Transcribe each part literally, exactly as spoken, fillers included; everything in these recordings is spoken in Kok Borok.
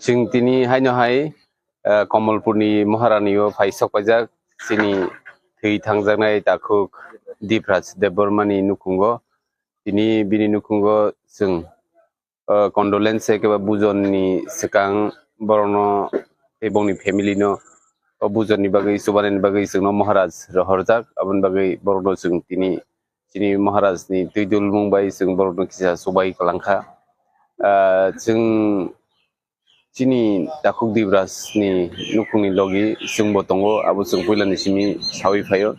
Chwng tini haino hai, eh, Komolpurni Maharani o phai sok paijak chini thwi thangjaknai takhuk Dipraj Debbarmani nukhungo. Tini bini nukhungo chwng, eh, condolence keba bujonni swkang borokno tei bongni family no o bujonni bagwi, chubanani bagwi chwngno Maharaj rohorjak, aboni bagwi borokno chwng tini chini Maharajni twi dulmung bai chwng borokno kisa chubai kwlangkha. Ah, chwng chini takhuk Diprajni nukhungni logi chwngbo tongo, abo chwng puilani simi sawi phaio.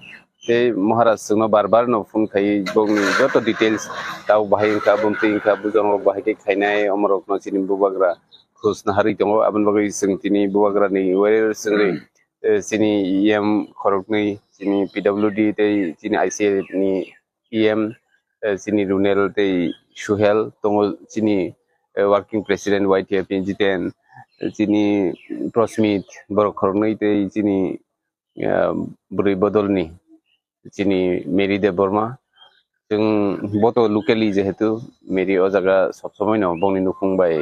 Tei Maharaj chwngno bar bar no phone khai bongni joto details, tabuk bahai wngkha, bumtwi wngkha, bujangrok bahai khe khainai, omorokno chini bubagra khus naharwi tongo. Aboni bagwi chwng tini bubagrani warrior chwngri, eh, chini E M khoroknwi, chini P W D tei chini I C A ni E M, eh, chini Runel tei Suhel tongo, chini, eh, working president Y T F ni Jiten, eh, chini Prosmit, borok khoroknwi tei chini, eh, bwrwi bodolni chini Mary Debbarma. Chwng boto locally jehetu Mary o jaga sob somoi no bongni nukhung bai,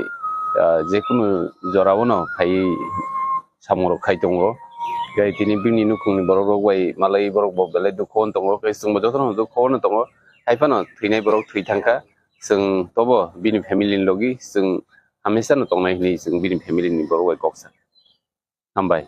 ah, jekunu jora o no phaiwi samung rok khai tongo. Tei tini bini nukhungni borok rok bai malai borok bo belai dukhu o tongo, tei chwngbo jotono dukhu o tongo. Hai phano thwinai borok thwi thangkha, chwng tobo bini family ni logi chwng hamesa no tongnai hinwi chwng bini family ni borok bai kok sa. Hambai.